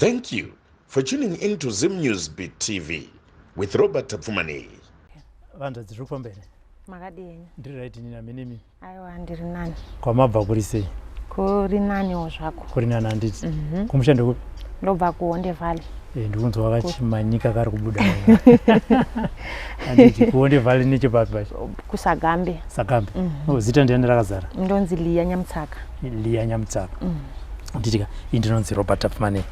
Thank you for tuning in to Zim News Beat TV with Robert Tapfumaneyi. Vanzvadzi, zviri kufamba here? Makadii henyu? Ndiri right nini, amenemi? Aiwa, ndiri nani. Kwamabva kuri sei? Kuri naniwo zvako. Kuri nani, handiti? Kumusha ndekupi? Ndobva kuHonde Valley. Ndikunzwa wakachimanyika kari kubuda, handiti? KuHonde Valley nechepapi pacho? KuSagambe. Sagambe. Oh, zita ndiani rakazara? Ndonzi Liya Nyamutsaka. Liya Nyamutsaka, handitika? Ini ndinonzi Robert Tapfumaneyi.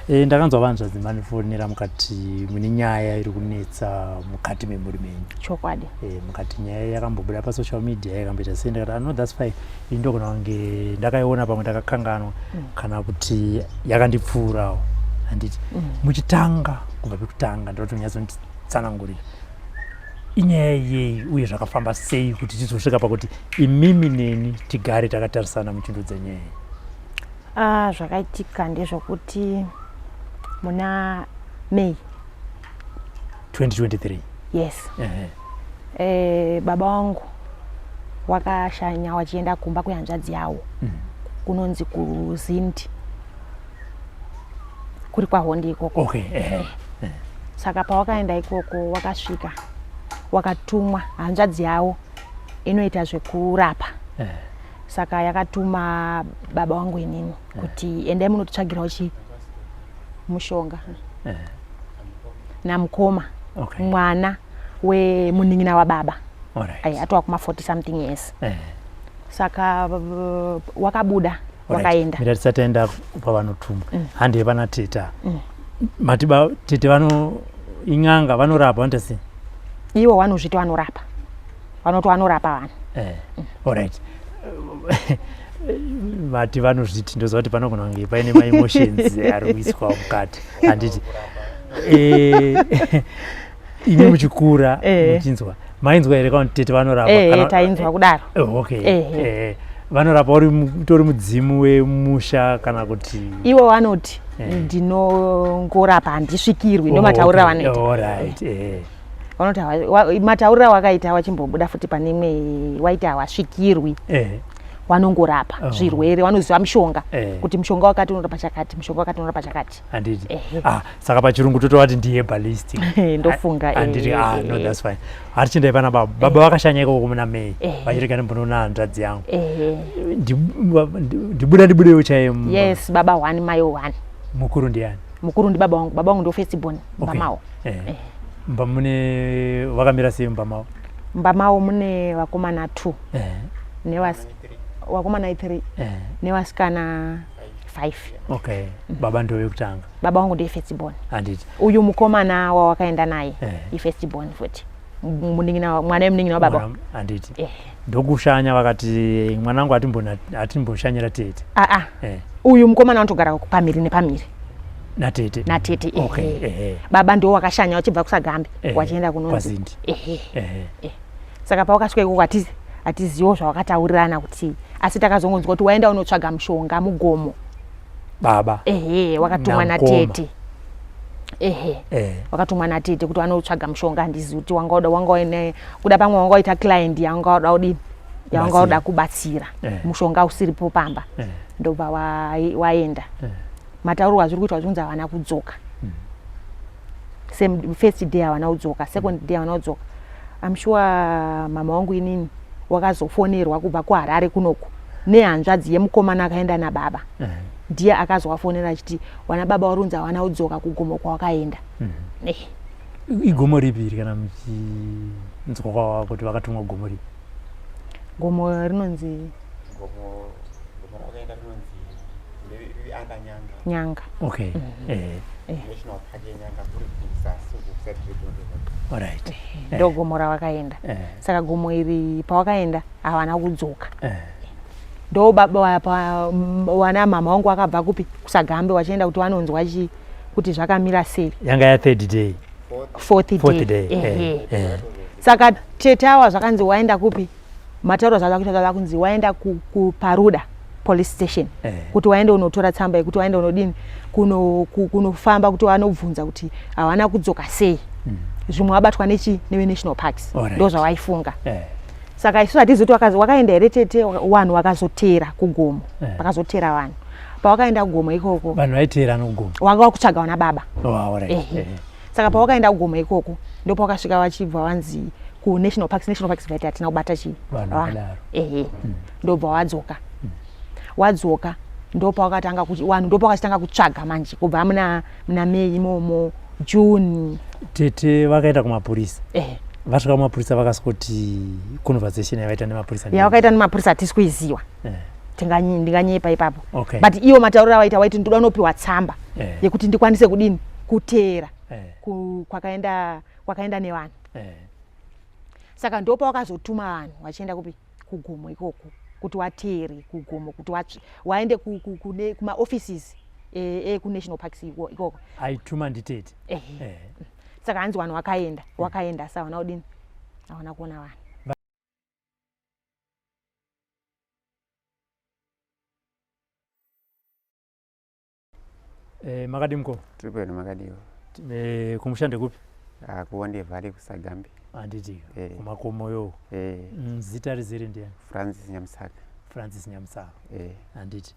Ndakanzwa vanzvadzi manifonera mukati mune nyaya iri kunetsa mukati memhuri menyu. Chokwadi. Mukati nyaya yakambobuda pasocial media, yakamboita sei. Ndakati, "No, that's fine." Ini ndogona kunge ndakaiona, pamwe ndakakanganwa kana kuti yakandipfuurawo, handiti? Muchitanga kubva pekutanga, ndinoti munyatsonditsanangurira inyaya yei uye zvakafamba sei kuti tizosvika pakuti imimi neni tigare takatarisana muchindudza nyaya iyi. Ah, zvakaitika ndezvokuti muna May 2023? Yes. Baba wangu wakashanya wachienda kumba kwehanzvadzi yawo kunonzi kuZindi, kuri kwaHonde ikoko. okay ehe. Saka pawakaenda ikoko, wakasvika wakatumwa hanzvadzi yavo inoita zvekurapa. Saka yakatuma baba wangu inini kuti endai munotitsvagirawo chi mushonga namukoma, mwana wemunin'ina wababa. Ai, atova kuma 40 something years. Saka wakabuda, wakaenda. Mira, tisati taenda pavanotumwa, handei pana teta. Mati tete vano in'anga, vanorapa, vanoita sei? Ivo vanozviti vanorapa, vanoti vanorapa vanhu. Alright, mati vanozviti, ndoziva kuti panogona kunge paine maemotions ari kuiswa mukati, handiti? Imi muchikura, muchinzwa, mainzwa here kana kuti tete vanorapa? Tainzwa kudaro. Okay. Vanorapa uri utori mudzimu wemusha kana kuti? Ivo vanoti, "Ndinongorapa, handisvikirwi." Ndo matauriro avanoita. Alright. Vanoti matauriro awakaita wachimbobuda futi pane imwe, waiti hawasvikirwi, vanongorapa zvirwere, vanoziva mishonga, kuti mushonga wakati unorapa chakati, mushonga wakati unorapa chakati. Handiti? Ah, saka pachirungu totovati ndiherbalist. Ndofunga. Handiti? Ah, no, that's fine. Hatichindai pana baba. Baba vakashanya ikoko muna May vachirega ndimbonoona hanzvadzi yangu. Ndibuda ndibudewo chaiye. Yes, baba one, mai one. Mukuru ndiani? Mukuru ndi baba wangu. Baba wangu ndo first born mumba mawo. Mumba mune vakamira sei mumba mavo? Mumba mawo mune vakomana two, vakomana three nevasikana five. Okay, baba ndo vekutanga? Baba wangu ndiye first born. Handiti? Uyu mukomana wawakaenda naye ifirst born futi, munin'ina, mwana wemunin'ina wababa. Handiti? Ndokushanya vakati mwanangu atimboshanyira tete. Aa, uyu mukomana anotogara pamhiri nepamhiri. Natete? Natete. Baba ndo wakashanya wachibva kuSagambe wachienda kunonzi kwaZindi. Ehe. Saka pawakasvika ikoko, hatiziwo zvawakataurirana kuti, asi takazongonzwa kuti waenda unotsvaga mushonga mugomo. Baba? Ehe, wakatumwa Namukoma. natete, ehe. Wakatumwa natete kuti vanotsvaga mushonga. Handizivi kuti wanga uda, wanga uine kuda, pamwe wanga waita client yawanga uda kudini, yawanga uda kubatsira, mushonga usiripo pamba. Ndobva waenda. Matauriro azviri kuitwa, zvinzi havana kudzoka. Same first day havana kudzoka, second day havana kudzoka. I'm sure mama wangu inini wakazofonerwa kubva kuHarare kunoku nehanzvadzi yemukomana akaenda nababa. Ndiye akazovafonera achiti wana baba warunzi havana kudzoka kugomo kwawakaenda. Igomo ripi iri, kana muchinzwa kuti vakatumwa gomo ripi? Gomo rinonzi Gomo rakaenda rinonzi riri under Nyanga. Nyanga. Okay. National Park yeNyanga, kuri kuzasi uku kuside kweDonde. Alright. Ndo gomo ravakaenda. Saka gomo iri pawakaenda havana kudzoka. Ndo baba wana mama wangu wakabva kupi, kuSagambe, wachienda kuti vanonzwa chi kuti zvakamira sei. Yanga ya third day? Fourth. Fourth day. day. Ehe. Saka tete awa zvakanzi waenda kupi, matauro zvavakuita, zvavakunzi waenda kuParuda police station kuti waende unotora tsamba yekuti waende unodini, kunofamba kuti vanobvunza kuti havana kudzoka sei, zvimwe wabatwa nechi nevenational parks. Ndo zvawaifunga. Saka isusu hatizivi kuti wakaenda here tete. Vanhu vakazotera kugomo. Vakazotera vanhu. Pawakaenda kugomo ikoko, Vanhu vaiteerana kugomo? Wanga wakutsvaga vana baba. Oh, alright. Ehe. Saka pawakaenda kugomo ikoko, ndopawakasvika vachibva vanzi kuNational Parks, National Parks vaiti hatina kubata chii. Vanhu vakadaro. Ehe, ndobva wadzoka. Wadzoka, ndopawakatanga kuti vanhu, ndopawakachitanga kutsvaga manje kubva muna May imomo, June. Tete vakaenda kumapurisa? Ehe. Vasvika kumapurisa, vakasvikoti conversation yavaita nemapurisa Yavakaita nemapurisa hatisi kuiziwa. Ndinganyepa ipapo. But iwo matauriro avaita, waiti ndoda unopiwa tsamba yekuti ndikwanise kudini, kuteera kwakaenda nevanhu. Saka ndopa wakazotuma vanhu vachienda kupi, kugomo ikoko, kuti wateere kugomo, kuti waende kumaoffices ekuNational Parks ikoko. Aituma nditete? Ehe. Saka hanzi vanhu wakaenda, asi havana kudini, havana kuona vanhu. Makadi mukoma? Tiri pano, makadiwa? Kumusha ndekupi? Ah, kuHonde Valley, kuSagambe. Handiti? Kumakomo yo. Zita rizere ndiani? Francis Nyamusaka. Francis Nyamusaka. Handiti?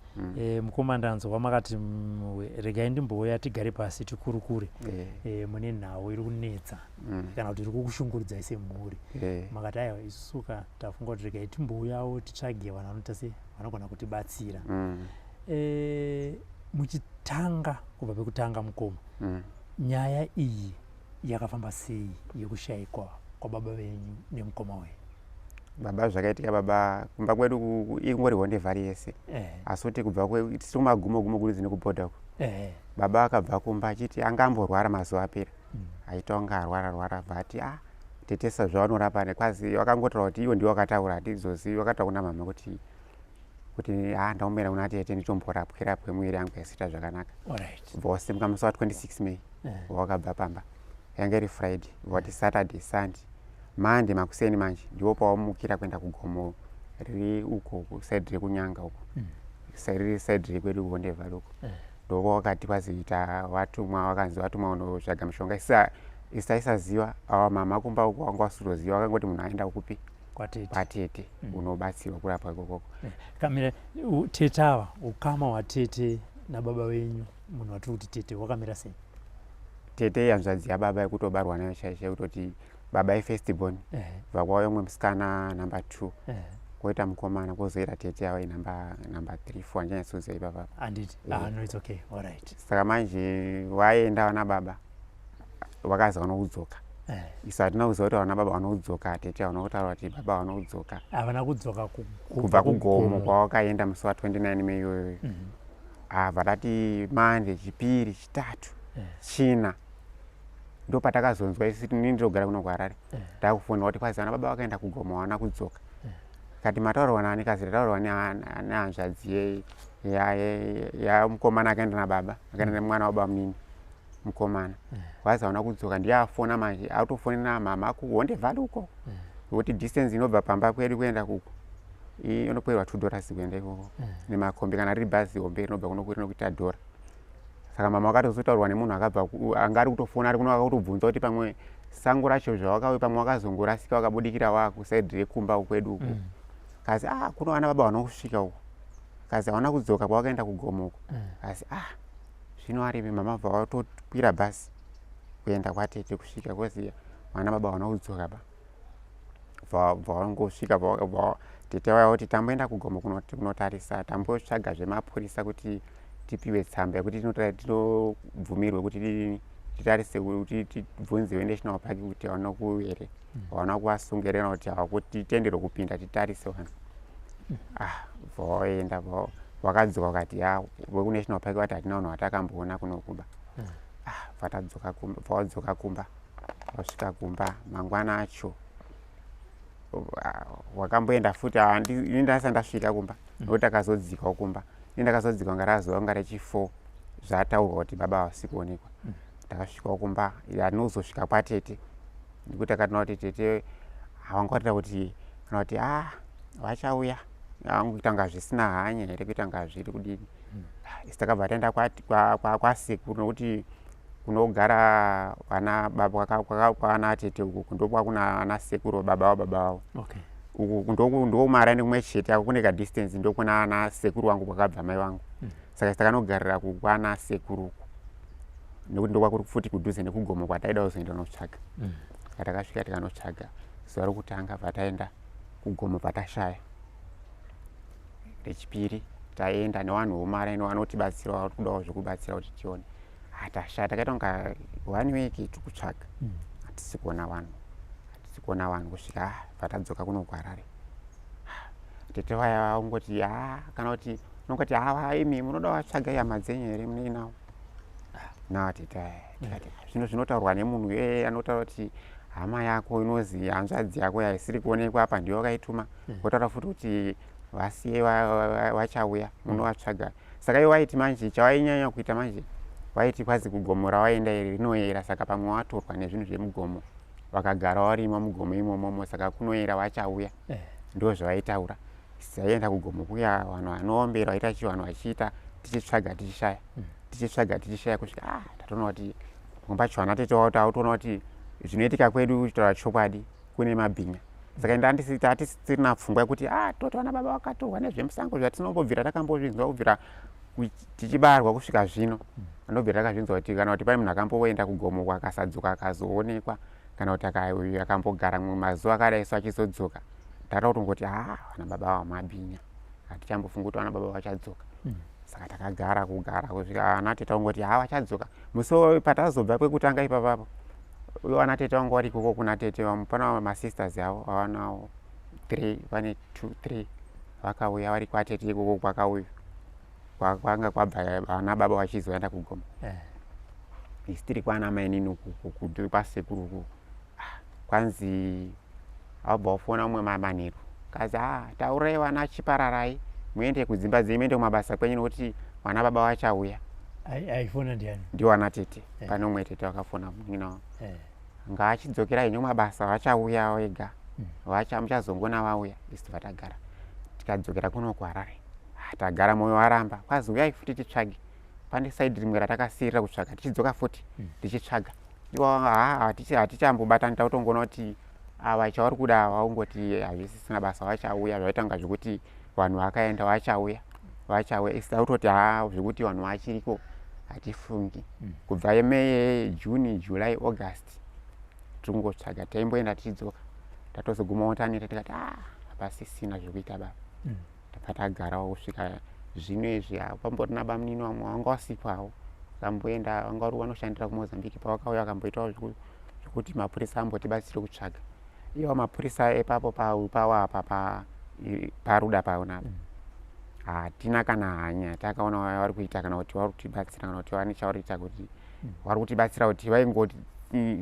Mukoma, ndanzwa makati regai ndimbouya tigare pasi tikurukure. Mune nhau iri kunetsa kana kuti iri kukushungurudzai semhuri. Makati aiwa, isusu ka tafunga kuti regai timbouyawo titsvage vanhu vanoita se vanogona kutibatsira. Muchitanga kubva pekutanga, mukoma, nyaya iyi yakafamba sei yekushayikwa kwababa venyu nemukoma wenyu? Baba, zvakaitika baba, kumba kwedu ingori Honde Valley yese, asi kuti kubva tiri kumagumo gumo kuri dzine kubhodha uko. Baba akabva kumba achiti anga amborwara mazuva apera, aita kunge arwara rwara, bva ati a tetesa zvavanorapa nekwazi vakangotaura kuti iwo ndiwo wakataura, hatizozivi. Vakataura kuna mama kuti a ndaomera kuna tete nditomborapwe rapwe, mwiri yangu yaisita zvakanaka. Bva wasimuka musi wa26 May. Wakabva pamba yanga iri Friday, wati Saturday, Sunday, Monday makuseni manje ndipo pawamukira kuenda kugomo riri uko kuside rekuNyanga uko. Riri side rekwedu kuHonde Valley uko. Ndopa wakati kwaziita watumwa, wakanzi watumwa unotsvaga mishonga. Isa isaisaziva awa mama kumba uko wanga wasutoziva, wakangoti munhu aenda kupi? Kwatete. Kwatete, unobatsirwa kurapwa ikokoko. Kamira, tete ava, ukama hwatete nababa venyu, munhu watiri kuti tete, wakamira sei? Tete ihanzvadzi yababa yekutobarwa nayo chaicho, yekutoti baba ifirst born, bva kwauya umwe musikana number two, kwoita mukomana, kwozoita tete ava inumber three, four, handichanyatsoziva ipapapa. Handiti? Ah, no, it's okay, alright. Saka manje waenda vana baba vakazi vanokudzoka. Isu hatina kuziva kuti vana baba vanokudzoka, tete havana kutaura kuti baba vanokudzoka. Havana kudzoka kubva kugomo kwawakaenda musi wa29 May iyoyo. Abva tati Mande, Chipiri, Chitatu, China, ndo patakazonzwa isi. Ini ndinogara kuno kuHarare. Takufonera kuti kwazi vana baba vakaenda kugomo, havana kudzoka. Kati mataurwa nani? Kazi tataurwa nehanzvadzi yamukomana akaenda nababa, akaenda nemwana wababa munini mukomana, wazi hauna kudzoka. Ndiye afona manje, autofonera mama kuHonde Valley uko, nokuti distance inobva pamba kwedu kuenda kuko inokwerwa $2 kuenda ikoko nemakombi, kana riri bhazi hombe rinobva kuno rinokuita dhora. Saka mama wakatozotaurwa nemunhu akabva anga ari kutofona ari kuno, akatobvunza kuti pamwe sango racho zvawakauya, pamwe wakazongorasika wakabudikira wakuside rekumba kwedu uko. Kazi ah, kuno vana baba vanokusvika uko, kazi hauna kudzoka kwawakaenda kugomo uko. Kasi ah, zvino aripi? Mama bva watokwira bhasi kuenda kwatete, kusvika kozi vana baba vana kudzoka ba. Bva wangosvika, tete vaya kuti tamboenda kugomo kunotarisa, tambotsvaga zvemapurisa kuti tipiwe tsamba yekuti tinobvumirwe kuti titarise, kuti tibvunziwe National Park kuti hauna kuhere, hauna kuvasungerera, kuti hakutitenderwe kupinda titarise vanhu. Ah, bva waenda, wakadzoka ukati ya vekuNational Park vati hatina vanhu vatakamboona kunokuba. Ah, vatadzoka kumba, vawadzoka kumba, wasvika kumba mangwana acho, wakamboenda futi. Ini ndasati ndasvika kumba nokuti takazodzikawo kumba. Ini ndakazodzika kunga razuva kunga rechi4 zvataurwa kuti baba havasi kuonekwa. Ndakasvikawo kumba, handinozosvika kwatete nekuti akatoona kuti tete havangaratira kuti kana kuti a vachauya, angoita kunga zvisina hanya here, kuita kunga zviri kudini. Isi takabva taenda kwasekuru nokuti kunogara vana baba kwana tete uku ndokwakuna ana sekuru baba vababa vavo. Uku ndokumaraini kumwe chete ako, kune kadistance, ndokuna ana sekuru vangu kwakabva mai vangu. Saka takanogarira kukwana sekuruku nekuti ndokwakuri futi kudhuze nekugomo kwataida kuzoenda notsvaga. Saka takasvika tikanotsvaga zuva rokutanga, pataenda kugomo patashaya. Rechipiri taenda nevanhu vomaraini vanotibatsira, vari kudawo zvekubatsira kuti tione, hatashaya. Takaita kunga one week tiri kutsvaga, hatisi kuona vanhu, hatisi kuona vanhu, kusvika patadzoka kuno kuHarare. Tete vaya vangoti, ha, kana kuti unongoti, hawa imi munoda vatsvaga hama dzenyu here muneinawo nawa tete aya? Tikati zvino zvinotaurwa nemunhu iyeye anotaura kuti hama yako inozi hanzvadzi yako yaisiri kuonekwa apa ndiyo wakaituma, votaura futi kuti vasiye vachauya munovatsvaga. Saka iwo waiti manje chawainyanya kuita manje, waiti kwazi kugomo rawaenda iri rinoyera, saka pamwe watorwa nezvinhu zvemugomo, vakagara warima mugomo imomomo, saka kunoyera, vachauya. Ndo zvavaitaura. Saienda kugomo kuya, vanhu vanoombera, vaita chi vanhu vachiita, tichitsvaga tichishaya, tichitsvaga tichishaya, kusvika tatoona kuti pamwe pacho vana tete wavo tautoona kuti zvinoitika kwedu, kutaura chokwadi, kune mabhinya. Saka ndatisisirina pfungwa yekuti toti vana baba vakatorwa nezvemusango, zvatinombobvira takambozvinzwa kubvira tichibarwa kusvika zvino. Anobvira takazvinzwa kuti kana kuti pane munhu akamboenda kugomo akasadzoka akazoonekwa, kana kuti akambogara mazuva akadai so achizodzoka. Tata kutongoti vana baba ava mabhinya, hatichambofunga kuti vana baba vachadzoka. Saka takagara kugara kusvika ana tete vangoti, ha, vachadzoka. Musi patazobva kwekutanga ipapapo, uyo vana tete vanga vari ikoko kuna tete vamwe, pana masisters avo avanawo three, vane two three, vakauya vari kwatete ikoko kwakauya kwanga kwabva vana baba vachizoenda kugomo. Isi tiri kwana mainini uku kwasekuru uku. Kwanzi wabva wafona umwe manheru, kazi, taurai vana, chipararai muende kudzimba dzenyu, muende kumabasa kwenyu, nokuti vana baba vachauya. Aifona ndiani? Ndiwo ana tete. Pane umwe tete vakafona munin'ina wavo, ngaachidzokera henyu kumabasa, vachauya wega, vacha muchazongona vauya. Isu vatagara tikadzokera kuno kuHarare. Tagara, mwoyo waramba. Kwazi uyai futi titsvage. Pane side rimwe ratakasiyirira kutsvaga, tichidzoka futi tichitsvaga iwo, hatichambobatani. Takutongoona kuti ava chavari kuda, vaungoti hazvisisina basa, vachauya. Zvaita kunga zvekuti vanhu vakaenda, vachauya, vachauya. Isi takutoti ha, zvekuti vanhu vachiriko hatifungi. Kubva May, June, July, August tiringotsvaga, taimboenda tichidzoka. Tatozogumawo taneta, tikati hapasisina zvekuita baba. Tabva tagarawo kusvika zvino izvi. Pamborina bamunini vamwe vanga vasipawo, vakamboenda, vanga vari vanoshandira kuMozambique. Pavakauya vakamboitawo zvekuti mapurisa ambotibatsire kutsvaga. Iwo mapurisa epapo pawo apa paruda paonapa, hatina kana hanya takaona vari kuita, kana kuti vari kutibatsira, kana kuti vane chavari kuita, kuti vari kutibatsira, kuti vaingoti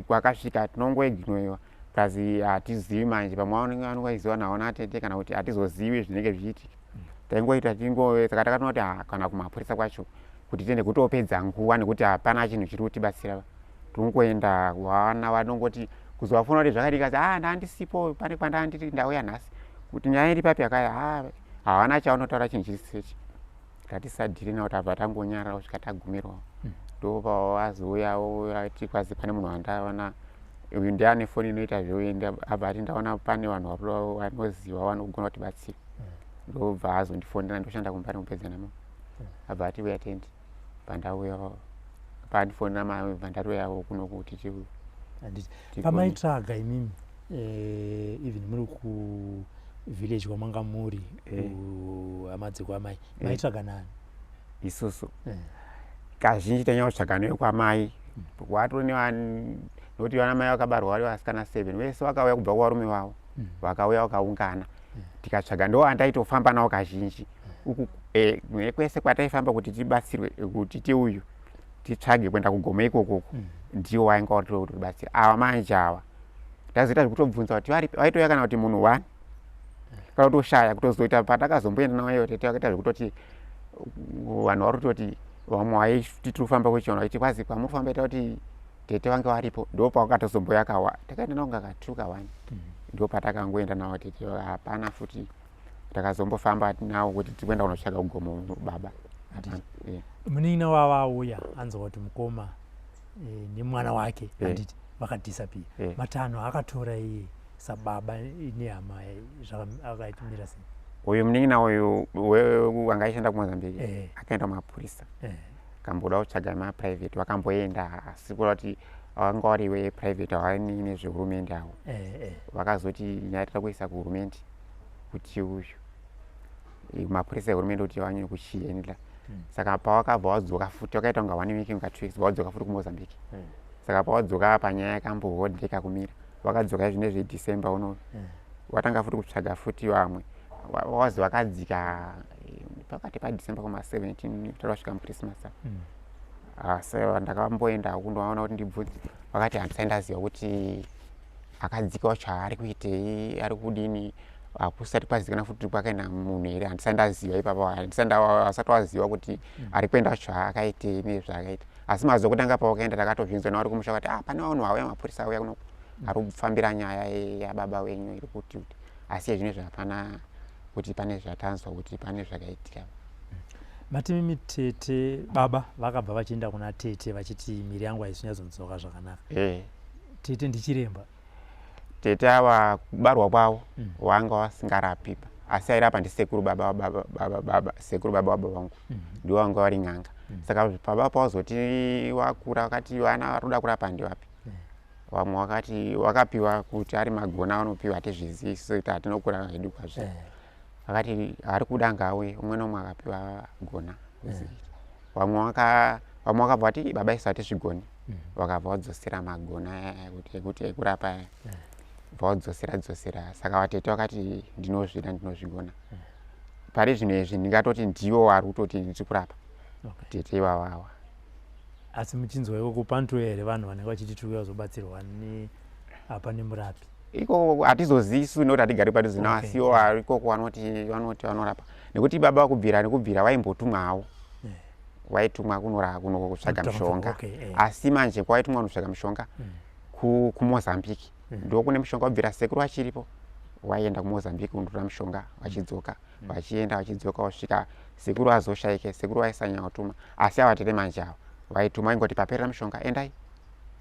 kwakasvika tinongoignoiwa. Plus hatizivi manje, pamwe vanenge vanongaiziva naona tete, kana kuti hatizozivi zvinenge zvichiitika. Taingoita tingo. Saka takatoona kuti kana kumapurisa kwacho kuti tiende kutopedza nguva, nekuti hapana chinhu chiri kutibatsira. Tinongoenda, vana vanongoti kuzovafona kuti zvakadii, kazi, ndandisipo, pane kwandandiri, ndauya nhasi, kuti nyaya iri papi yakaya. Havana chavanotaura, chinhu chiri sechi tatisadhiri nawo. Tabva tangonyarara kusvika tagumirwawo. Ndopavazouyawo ati kwazi pane munhu wandaona, uyu ndiane foni inoita zveuenda, abva ati ndaona pane vanhu vanoziva vanogona kutibatsira. Ndobva azondifonera, ndoshanda kumbari kupedza namo. Abva ati uya tendi, pandauya pandifonera bva ndatoyawo kuno kuti Handiti pamaitsvaga imimi, even muri kuvillage kwamanga muri, kuhama dzekwamai, maitsvaga nani? Isusu kazhinji tanyanya kutsvaga nekwamai wato nekuti vana mai vakabarwa vari vasikana seven, vese vakauya kubva kuvarume vavo, vakauya vakaungana, tikatsvaga. Ndo andaitofamba navo kazhinji uku kwese kwataifamba kuti tibatsirwe, kuti tiuyu titsvage kuenda kugomo ikokoko. Ndiwo wainga watotibatsira. Ava manje ava tazoita zvekutobvunza kuti varipi, vaitouya kana kuti munhu one, kana kutoshaya kutozoita. Patakazomboenda navo iyo tete vakaita zvekutoti vanhu vari kutoti vamwe vaiti tiri kufamba kwechivanhu, vaiti kwazi kwamuri kufamba ita kuti tete vange varipo. Ndo pavakatozomboya kawa, takaenda navo ngakatu kawani. Ndo patakangoenda navo tete, hapana futi takazombofamba navo kuti tiri kuenda kunotsvaga kugomo baba, hapana. Yeah. Munin'ina wavo auya anzwa kuti mukoma nemwana wake, handiti, vakadisappear. Matanho akatora iye sababa nehama, akaitimira sei? Uyu munin'ina uyu wanga aishanda kuMozambique akaenda kumapurisa, akamboda kutsvaga maprivate, vakamboenda, asi kureva kuti vanga vari veprivate, havani nezvehurumende avo. Vakazoti nyaya toda kuisa kuhurumende kuti uyu mapurisa ehurumende kuti vanyanye kuchiendla. Saka pavakabva vadzoka futi, vakaita kunga one week, kunga 2 weeks, vadzoka futi kuMozambique. Saka pavadzoka apa nyaya yakambohodheka kumira. Vakadzoka izvi nezvedecember uno, vatanga futi kutsvaga futi vamwe. Wazi vakadzika pakati paDecember kuma17 kutara kusvika muChristmas. Asi ndakamboenda kundovaona kuti ndibvunze, vakati handisai ndaziva kuti akadzika wacho ari kuitei, ari kudini, hakusati kwazivikana futi kuti kwakaenda munhu here. Handisai ndaziva ipapo, handisai waziva kuti ari kuenda wacho akaitei nezvaakaita. Asi mazuva okutanga pawakaenda takatozvinzwa navari kumusha kuti ah, pane vanhu vauya, mapurisa auya kuno ari kufambira nyaya yababa wenyu iri kuti kuti, asi zvinezvi hapana kuti pane zvatanzwa kuti pane zvakaitika. Mati mimi tete, baba vakabva vachienda kuna tete vachiti miri yangu haisi kunyatsodzoka zvakanaka. Tete ndichiremba? Tete ava kubarwa kwavo wanga vasingarapipa, asi airapa ndisekuru baba baba baba baba sekuru baba baba vangu, ndivo vanga vari n'anga. Saka baba pawazoti wakura, vakati vana vari kuda kurapa ndivapi? Vamwe vakati wakapiwa kuti ari magona vanopiwa, hatizvizivi isu kuti hatinokura hedu kwazvo. Vakati ari kuda ngauye, umwe nomwe akapiwa gona. Vamwe vakabva vati baba isu hatizvigoni, vakabva vadzosera magona aya kuti ekuti ekurapa aya, bva vadzosera dzosera. Saka vatete vakati ndinozvida, ndinozvigona. Pari zvino izvi ndingatoti ndivo vari kutoti ndiri kurapa, tete ivavawa. Asi muchinzwa ikoko panotouya here vanhu vanenge vachiti tiri kuuya kuzobatsirwa apa nemurapi? Ikoko hatizozivi isu nekuti hatigari padhuze navo. Asi ivo vari ikoko vanoti vanorapa, nekuti baba kubvira nekubvira vaimbotumwawo, waitumwa kunotsvaga mishonga. Asi manje kwawaitumwa kunotsvaga mishonga kuMozambique, ndokune mishonga kubvira sekuru vachiripo. Waienda kuMozambique kundotora mishonga, vachidzoka, vachienda vachidzoka, wasvika sekuru azoshaike. Sekuru vaisanyanya kutuma, asi ava tete manje ava vaituma, ingoti paperera mishonga, endai,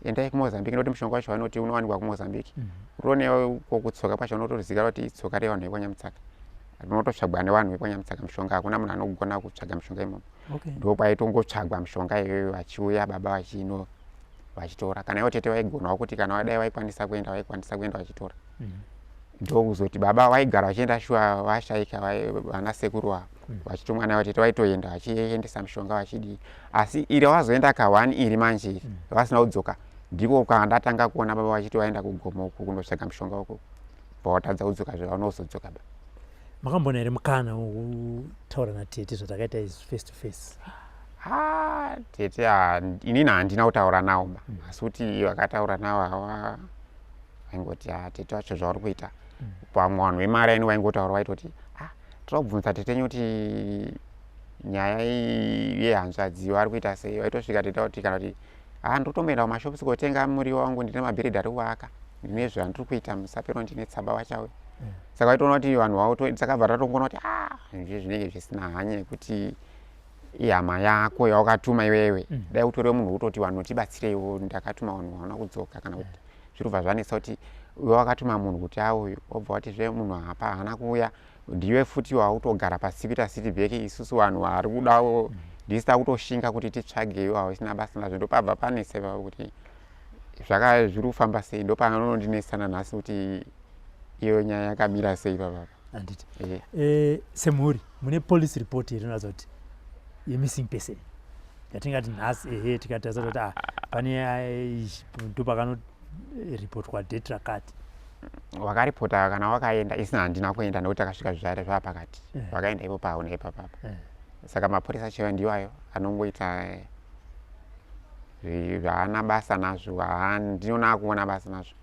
endai kuMozambique, nekuti mushonga wacho vanoti unowanikwa kuMozambique. Utonewo kutsoka kwacho unotoziva kuti itsoka revanhu vekwanyamutsaka, rinototsvagwa nevanhu vekwanyamutsaka mishonga. Hakuna munhu anogona kutsvaga mishonga imomo. Ndokwaitongotsvagwa mishonga iyoyo, vachiuya baba vachino vachitora. Kana ivo tete vaigonawo kuti kana vadai vaikwanisa kuenda, vaikwanisa kuenda vachitora. Ndokuzoti baba vaigara vachienda shuwa, vashaika vana sekuru vavo, vachitumwa navo tete, vaitoenda vachiendesa mishonga vachidii. Asi iri vazoenda ka1 iri manje iri vasina kudzoka, ndiko kandatanga kuona baba vachiti vaenda kugomo uku kundotsvaga mishonga uku, bva kudzoka zvavanozodzoka ba. Makambona here mukana wokutaura natete zvatakaita izvi, face to face? Ha, tete inini handina kutaura nawo ba, asi kuti vakataura navo hava vaingoti ha, tete vacho zvauri kuita. Pamwe vanhu vemari aini vaingotaura, vaitoti ah, toda kubvunza tete enyu kuti nyaya iyi yehanzvadzi vari kuita sei. Vaitosvika tete kuti kana kuti ha, ndotomboenda kumashops kotenga muriwo wangu, ndine mabhiridhi ari kuvaka, ndine zvandiri kuita musapero, ndine tsaba vachauya. Saka vaitoona kuti vanhu vavo, takabva tatongoona kuti ah, zvinhu zvinenge zvisina hanya yekuti ihama yako yawakatuma iwewe. Dai utoriwe munhu wekutoti vanhu tibatsireiwo, ndakatuma vanhu vaona kudzoka, kana kuti zviri kubva zvanetsa kuti iwe wakatuma munhu kuti auyu, wobva wati zve munhu hapa haana kuuya, ndiwe futi wautogara pasi kuita sit back. Isusu vanhu vari kudawo ndisi takutoshinga kuti titsvage, iwo hausina basa nazvo. Ndopabva panetsa ipapo kuti zvaka zviri kufamba sei. Ndopanonondinetsana nhasi kuti iyo nyaya yakamira sei papapa. Handiti. Semhuri mune police report here inoratidza kuti yemissing person yatingati nhasi ehe, tikatarisa kuti ah, pane ndopakanорipotwa date rakati? Wakaripota kana wakaenda, isina handina kuenda nekuti takasvika zvaita zvava pakati. Vakaenda ipo paona ipapapa. Saka mapurisa chaiwo ndiwayo anongoita zvaana basa nazvo, ndinoona kuona basa nazvo,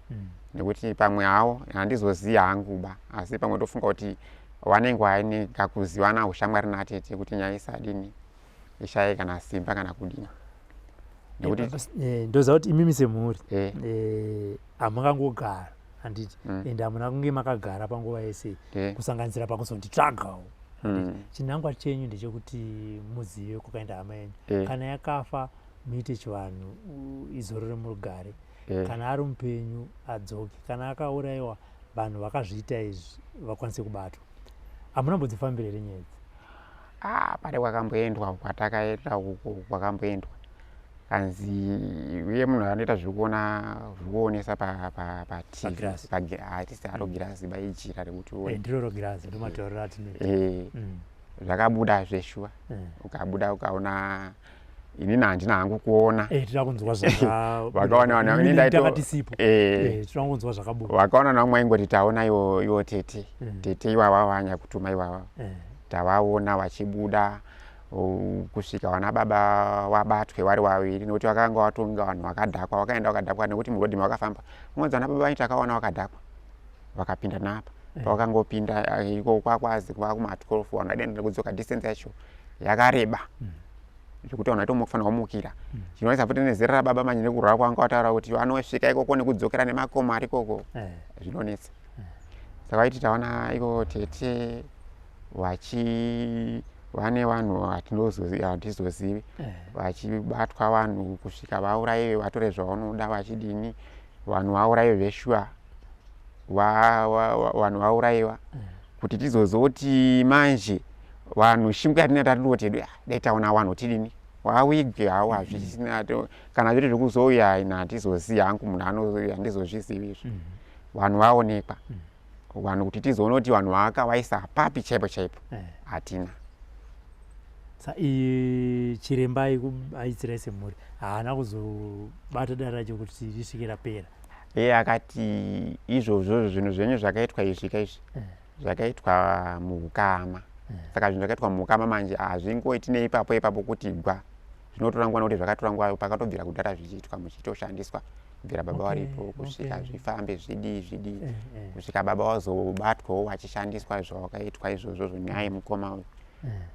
nekuti pamwe hawo handizozivi hangu ba, asi pamwe tofunga kuti vanenge vaine kakuzivana ushamwari natete kuti nyaya isadini, ishaye kana simba kana kudini, nekuti Ndoziva kuti imimi semhuri hamungangogara, handiti? Ende hamuna kunge makagara panguva yese, kusanganisira pakuzonditsvagawo. Chinangwa chenyu ndechekuti muzive kwakaenda hama yenyu. Kana yakafa, muite chivanhu, izorore murugare. Kana ari mupenyu, adzoke. Kana akaurayiwa, vanhu vakazviita izvi vakwanise kubatwa. Hamuna mbodzifambira here nyaya idzi? Ah, pane kwakamboendwa, kwatakaenda uko kwakamboendwa, kanzi uye munhu anoita zvekuona, zvekuonesa paTV. Pagirazi. Hatisi haro girazi, baijira rekuti uone. Ndiro rogirazi, ndomatauriro atinoita. Zvakabuda zveshuwa. Ukabuda ukaona, inini handina hangu kuona. Tinoda kunzwa Vakaona vanhu, ini ndaito- Takatisipo. Tinoda kunzwa zvakabuda. Vakaona namwe aingoti taona iwo tete. Tete iwawa vanya kutuma iwawa. Tavaona vachibuda kusvika vana baba wabatwe vari vaviri, nekuti vakanga vatonga vanhu vakadhakwa, vakaenda vakadhakwa, nekuti murodhi mavakafamba unonzi vana baba vaiti takaona vakadhakwa vakapinda napa. Pavakangopinda iko kwakwazi kuva kuma12, vanhu vaidaenda kudzoka, distance yacho yakareba zvekuti vanhu vaitofanira kumukira. Chinoonesa futi nezera rababa manje nekurwara kwanga vataura kuti vanosvika ikoko nekudzokera nemakomo ari ikoko zvinonetsa. Saka vaiti taona iko tete vachi vane vanhu hatizozivi vachibatwa, vanhu kusvika vaurayiwe, vatore zvavanoda, vachidini, vanhu vaurayiwe zveshuwa, vanhu vaurayiwa, kuti tizozoti manje vanhu shingu yatinenge tatinoti hedu, "Ah, dai taona vanhu tidini wawigwe hawo." Hazvisina kana zviri zvekuzouya ina hatizozivi hangu, munhu anouya handizozvizivi izvo. Vanhu vaonekwa, vanhu kuti tizoona kuti vanhu vaakavaisa papi chaipo chaipo, hatina. Sa iyi chiremba aitsira semhuri haana kuzobata dare racho kuti risvike rapera? Iye akati izvozvo zvinhu zvenyu zvakaitwa izvi kaizvi zvakaitwa muukama. Saka zvinhu zvakaitwa muukama manje hazvingoiti neipapo ipapo kuti gwa, zvinotora nguva, nekuti zvakatora nguva pakatobvira kudhara zvichiitwa, muchitoshandiswa kubvira baba varipo kusvika zvifambe zvidii zvidii, kusvika baba vazobatwawo vachishandiswa zvawakaitwa izvozvozvo nyaya mukoma uyu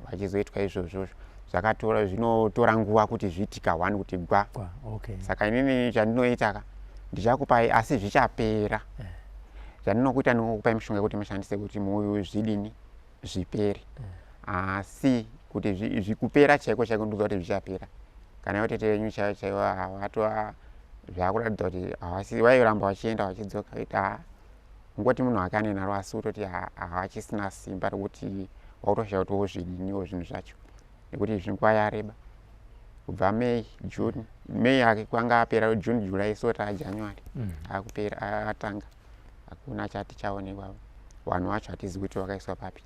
vachizoitwa izvozvozvo. Zvakatora, zvinotora nguva kuti zviitika one kuti gwa. Gwa, okay. Saka inini chandinoita ka, ndichakupai asi zvichapera. Zvandinokuita, ndinokupai mishonga yekuti mushandise kuti muuyu zvidini zvipere, asi kuti zvikupera chaiko chaiko, ndikuziva kuti zvichapera kana ivo tete venyu chaivo chaivo havatova zvakuratidza kuti havasi vairamba vachienda vachidzoka vaiti ha ungoti munhu akane naro, asi kutoti havachisina simba rekuti wakutoshaya kuti wozvidiniwo zvinhu zvacho, nekuti izvi nguva yareba kubva May, June, May ake kwanga apera, June, July, so taa January akupera atanga, hakuna chati chaonekwa. Vanhu vacho hatizivi kuti vakaiswa papi.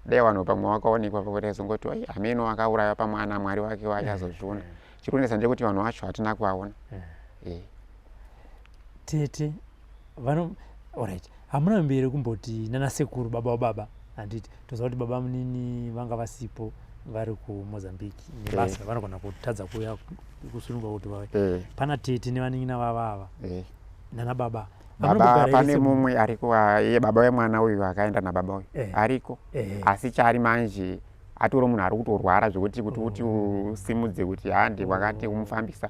Dai vanhu pamwe vakaonekwa pakuti oi hameno akauraya pamwana mwari wake wachazozviona. Chiri kunetsa ndechekuti vanhu vacho hatina kuvaona. Tete vano, alright, hamuna mberi kumboti nana sekuru, baba wababa, handiti toziva kuti baba munini vanga vasipo, vari kuMozambique nebasa, vanogona kutadza kuuya kusununga kuti vauye. Pana tete nevanin'ina vavava nana baba. Hamuna Baba kumbogara pane here mumwe ariko, iye baba wemwana uyu akaenda nababa uyu ariko, asi chaari manje atori munhu ari kutorwara zvekuti kuti uti usimudze kuti hande wakati umufambisa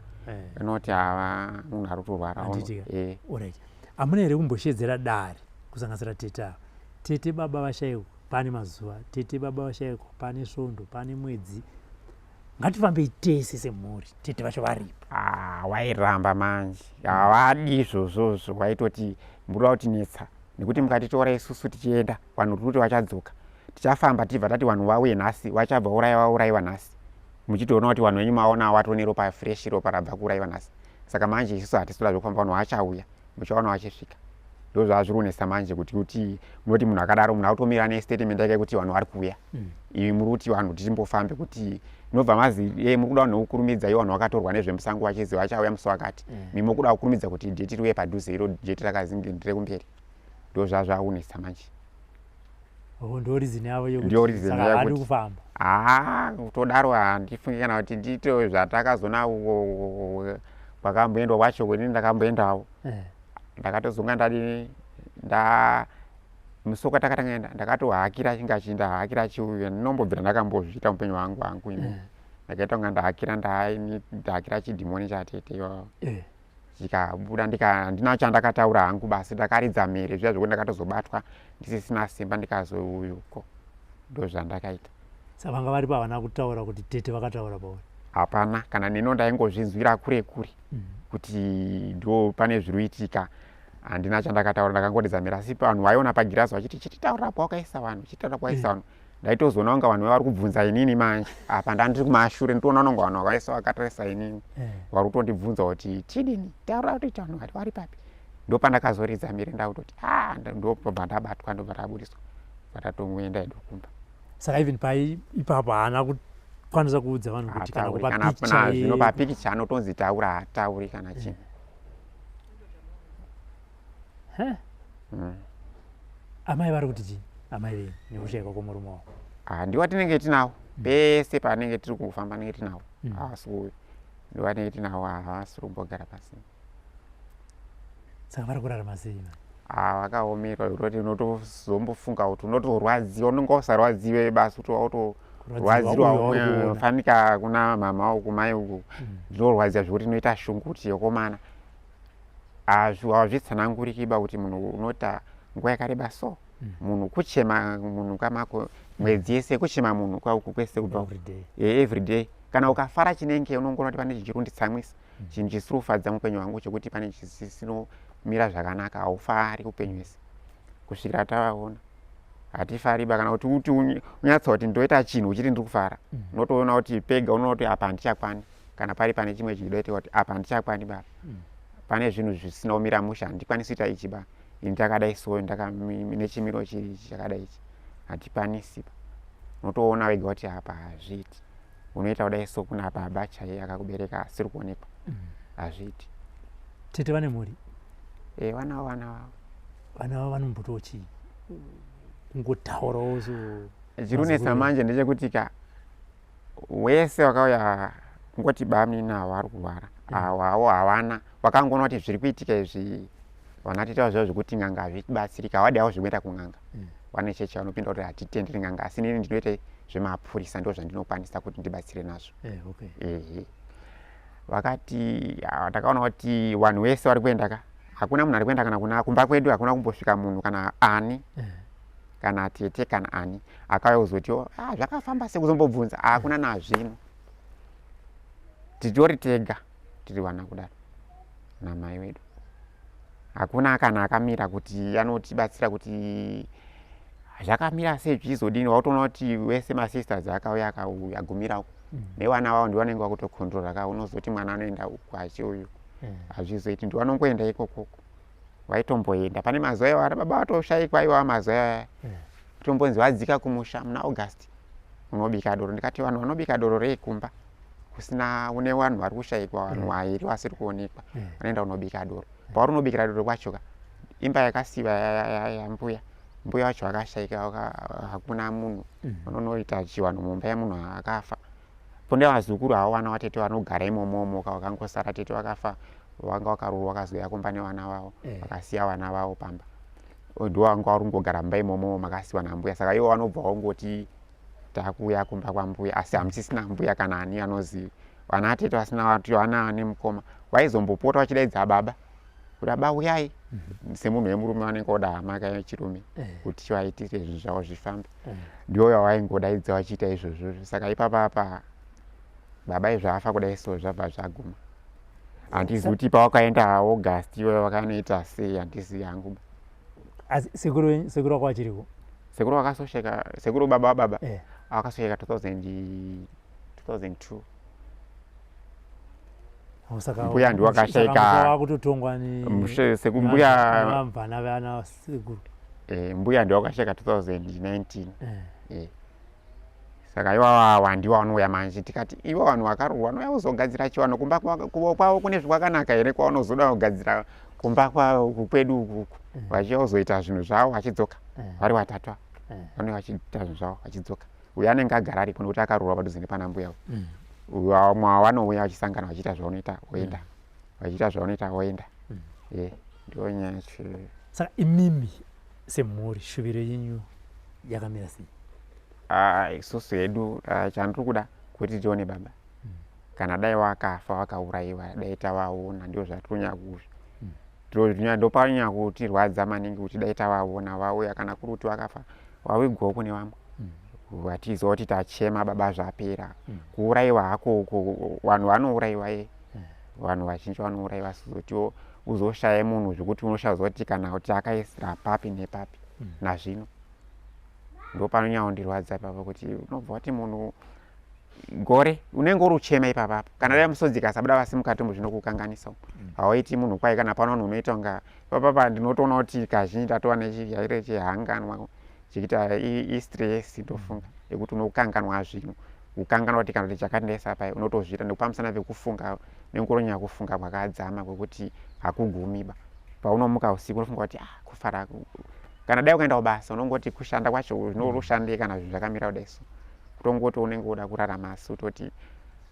unoti hava munhu ari kutorwara. Handiti ka? Alright, hamuna here kumboshedzera dare kusanganisira tete ava, tete baba vashayikwa pane mazuva, tete baba vashayikwa pane svondo, pane mwedzi, ngatifambei tese semhuri, tete vacho varipo? Ah, wairamba manje, havadi izvozvozvo, waitoti mbuda kutinetsa nekuti mukatitora isusu tichienda vanhu tiri kuti vachadzoka, tichafamba tibva tati vanhu vauye nhasi, vachabva uraya vaurayiwa nhasi, muchitoona kuti vanhu venyu maona watone ropa fresh, ropa rabva kuurayiwa nhasi. Saka manje isusu hatisi kuda zvekufamba, vanhu vachauya muchaona vachisvika. Ndo zvazviri kunetsa manje kuti munoti munhu akadaro, munhu akutomira nestatement yake kuti vanhu vari kuuya, imi muri kuti vanhu tichimbofambe kuti munobva mazi e muri kuda vanhu vekukurumidza, ivo vanhu vakatorwa nezvemusango vachizi vachauya musi wakati, mimi muri kuda kukurumidza kuti date riuye padhuze, iro date rakazinge nderekumberi. Ndo zvazvakunetsa manje. Oh, ndo reason yavo yekuti Ndiyo reason saka yavo havadi kuti- kufamba. Haa, kutodaro handifungi kana kuti ndito zvatakazona uko kwakamboendwa kwacho kwenini ndakamboendawo. Ndakatozonga ndadini nda musi wakatanga enda ndakatohakira chinga ndahakira chiuyu, ndinombobvira ndakambozviita mupenyu hwangu ini. Ndakaita kunga ndahakira ndahakira chidhimoni chatete iwawo chikabuda, handina chandakataura hangu basi, ndakaridza mhere zviya zvekuti ndakatozobatwa ndisisina simba, ndikazouyuko, ndo zvandakaita. Saka vanga varipo havana kutaura kuti tete vakataura pauri? Hapana kana neno, ndaingozvinzwira kure kure kuti ndo pane zviri kuitika. Handina chandakataura, ndakangoridza mhere, asi vanhu vaiona pagirazi vachiti chititaurira pawakaisa vanhu, chititaurira pawakaisa vanhu. Ndaitozoona kunga vanhu vari kubvunza inini manje, apa ndandiri kumashure nditoona kunga vanhu vakaisa vakatarisa inini vari kutondibvunza kuti tidini, taura kuti vanhu vari papi. Ndopandakazoridza mhere ndakutoti a, ndobva ndabatwa, ndobva ndabudiswa, bva hedu kumba. Saka even pai ipapo haana kukwanisa kuudza vanhu kuti kana kupa picha? Zvino papikicha anotonzi taura, haatauri kana chinhu. Amai vari kuti chii, amai venyu, nekushayikwa kwomurume wavo? Ah, ndiwo tinenge tinawo pese panenge tiri kufamba, nenge tinawo. Asi ndiwo tinenge tinawo, havasi kumbogara pasi. Saka vari kurarama sei? Ah, vakaomerwa kutoti unotozombofunga kuti unotorwadziwa, unenge usarwadziwe basi, kuti wautorwadzirwa fanika kuna mama uku, mai uku. Ndinorwadziwa zvekuti inoita shungu kuti yokomana hazvitsananguriki ba, kuti munhu unota nguva yakareba so munhu kuchema munhu kamako mwedzi yese, kuchema munhu kauku kwese kubva everyday. Kana ukafara chinenge unongoona kuti pane chichiri kunditsamwisa, chinhu chisiri kufadza muupenyu hwangu, chekuti pane chisinomira zvakanaka. Haufari upenyu hwese kusvikira tavaona. Hatifariba kana kuti uti unyatsa kuti ndoita chinhu uchiti ndiri kufara, unotoona kuti pega unoona kuti apa handichakwani, kana pari pane chimwe chidoitika kuti apa handichakwani baba, pane zvinhu zvisina kumira mushe, handikwanisi kuita ichi ba, ini ndakadai so nechimiro chiri ichi chakadai ichi, handikwanisi ba. Unotoona wega kuti apa hazviiti, unoita kudai so kuna baba chaiye akakubereka asiri kuonekwa, hazviiti. Tete vane mhuri? E, vanawo vana vavo. Vana vavo vanombotiwo chii? Kungotaurawo so? Chiri kunetsa manje ndechekuti ka wese wakauya kungoti bamnini avo vari kurwara, awo hawana vakangoona kuti zviri kuitika izvi. Vana tete zvavo zvekuti n'anga hazvibatsirika, havadi havo zvekuenda kun'anga. Vane chechi vanopinda kuti hatitenderi n'anga, asi inini ndinoita zvemapurisa, ndo zvandinokwanisa kuti ndibatsire nazvo. Ehe, vakati takaona kuti vanhu vese vari kuenda ka, hakuna munhu ari kuenda kana kuna kumba kwedu, hakuna kumbosvika munhu kana ani, kana tete kana ani akauya kuzotiwo, ah, zvakafamba sekuzombobvunza, hakuna nazvino. Titori tega tiri vana kudaro namai wedu, hakuna kana akamira kuti anotibatsira kuti zvakamira sei, zvichizodini. Wautoona kuti wese masisters akauya akauya agumira uko nevana vavo ndivo vanenge vakutocontrola ka. Unozoti mwana anoenda uku achiuyu, hazvizoiti, ndivo vanongoenda ikokoko. Vaitomboenda pane mazuva iwayo ana baba vatoshayikwa, iwawa mazuva iwaya tombonzi vadzika kumusha muna August unobika doro. Ndikati vanhu vanobika doro rei kumba kusina une vanhu vari kushayikwa, vanhu vairi vasiri kuonekwa, vanoenda kunobika doro? Pauri unobikira doro kwacho ka, imba yakasiva yambuya, mbuya wacho akashaika, hakuna munhu unonoita chivanhu mumba yemunhu akafa. Kune vazukuru havo, vana vatete vanogara imomomo vakangosara. Tete vakafa vanga vakaroorwa, vakazouya kumba nevana vavo, vakasiya vana vavo pamba, ndo vanga vari kungogara mumba imomo makasiwa nambuya. Saka ivo vanobva vangoti takuuya kumba kwambuya, asi hamusisina mbuya kana ani anoziva. Vana tete vasina vati vana nemukoma vaizombopota vachidaidza baba kuti baba uyai, semunhu wemurume vanenge voda hama kayechirume kuti vaitire zvinhu zvavo zvifambe, ndiwo yavaingodaidza vachiita izvozvo. Saka ipapa apa baba izvo afa kudai so zvabva zvaguma. Handizivi kuti pawakaenda August iyoyo vakanoita sei, handizivi hangu. Asi sekuru, sekuru wako achiriko? Sekuru vakasosheka, sekuru baba wababa akasosheka 2000 2002. Oh, saka Mbuya ndiwo akashaika. Wakutotongwa ni Mbuya vamvana vana sekuru. Mbuya ndiwo akashaika 2019. Saka iwawa ndiwo vanouya manje, tikati ivo vanhu vakarurwa vanouya kuzogadzira chivanhu kumba kwavo kune zvakwakanaka here kwavanozoda kugadzira kumba kwavo kwedu ukuku, vachiuya kuzoita zvinhu zvavo vachidzoka vari vatatu ava, vanouya vachiita zvinhu zvavo vachidzoka. Uyo anenge agara aripo nekuti akaroorwa padhuze nepana mbuya uyu, vamwe vanouya vachisangana vachiita zvavanoita voenda, vachiita zvavanoita voenda. Ndiyo nyaya yacho. Saka imimi semhuri, shuviro yenyu yakamira sei? Ah, isusu hedu, ah, chandiri kuda kuti tione baba, kana dai wakafa wakaurayiwa, dai tavaona. Ndio zvatiri kunyanya ndopanyanya kutirwadza maningi, kuti dai tavaona vauya, kana kuri kuti vakafa vawigwawo kune vamwe, vatiziva kuti tachema baba zvapera. Kuurayiwa hako uko vanhu vanourayiwa, ye, vanhu vazhinji vanourayiwa, sizotiwo Uzoshaye munhu zvekuti unoshaziva kuti kana kuti akaisira papi nepapi. Nazvino ndopanonyanya kundirwadza ipapo, kuti unobva kuti munhu gore unenge uri uchema ipapapo, kana dai musodzi ikasabuda vasi mukati umu, zvinokukanganisa. Hauiti munhu kwai kana pano vanhu unoita kunga ipapapa. Ndinotoona kuti kazhinji ndatova nechirwere chehanganwa chekuita istress, ndofunga, yekuti unokanganwa zvinhu, kukanganwa kuti kana kuti chakati ndaisa pai, unotozviita nekupamusana pekufunga, nengoronyanya kufunga kwakadzama kwekuti hakugumiba. Paunomuka usiku unofunga kuti, ah, kufara kana dai ukaenda kubasa, unongoti kushanda kwacho zvinorushandei kana zvinhu zvakamira kudai? So kutongoti unenge uda kurarama, asi utoti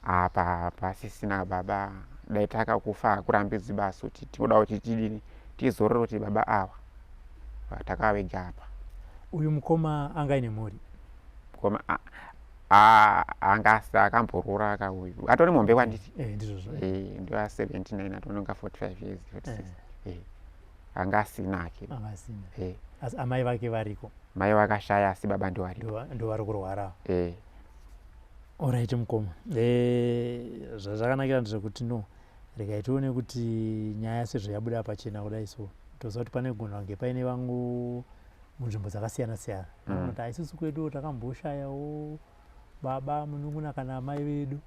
apa pasisina baba, dai takakufa hakurambidzwi basi, kuti tinoda kuti tidini, tizorore kuti baba ava takavega apa. Uyu mukoma anga aine mhuri? Mukoma anga akamboroora akauyu atori mombe kwanditi. Eh, ndizvozvo. Ndoa 79, atononga 45 years, 46. Anga asina ake. Anga asina. Asi amai vake variko? Mai vakashaya, asi baba ndovaripo. Ndo vari kurwara. Alright mukoma, zvazvakanakira ndezvekuti, no, regai tione kuti nyaya sezvo yabuda pachena kudai, so toziva kuti pane gona kunge paine vangu munzvimbo dzakasiyana siyana vanoti isusu kwedu takamboshayawo baba, munun'una kana amai vedu,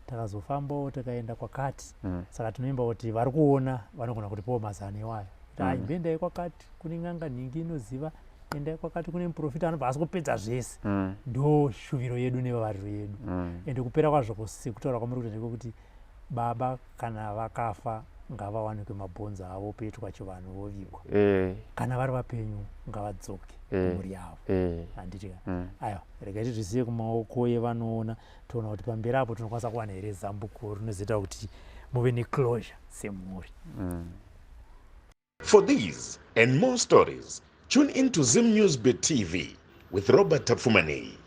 takazofambawo tikaenda kwakati. Saka tinoimba kuti vari kuona vanogona kutipawo mazano iwayo kuti ai, mboendai kwakati kune n'anga nhingi inoziva, endai kwakati kune muprofita anobva asi kupedza zvese. Ndo shuviro yedu nevavariro yedu. Ende kupera kwazvo, sekutaura kwamuri kuita, ndekuti baba kana vakafa ngavawanikwe mabhonzo avo, poitwa chivanhu, vovigwa. Kana vari vapenyu ngavadzoke kumhuri yavo. Handiti ka? Aiwa, regai tizvisiye kumaoko evanoona, toona kuti pamberi apo tinokwanisa kuwana here zambuko rinozoita kuti muve neclosure semhuri. For these and more stories, tune in to Zim News Bit TV with Robert Tafumani.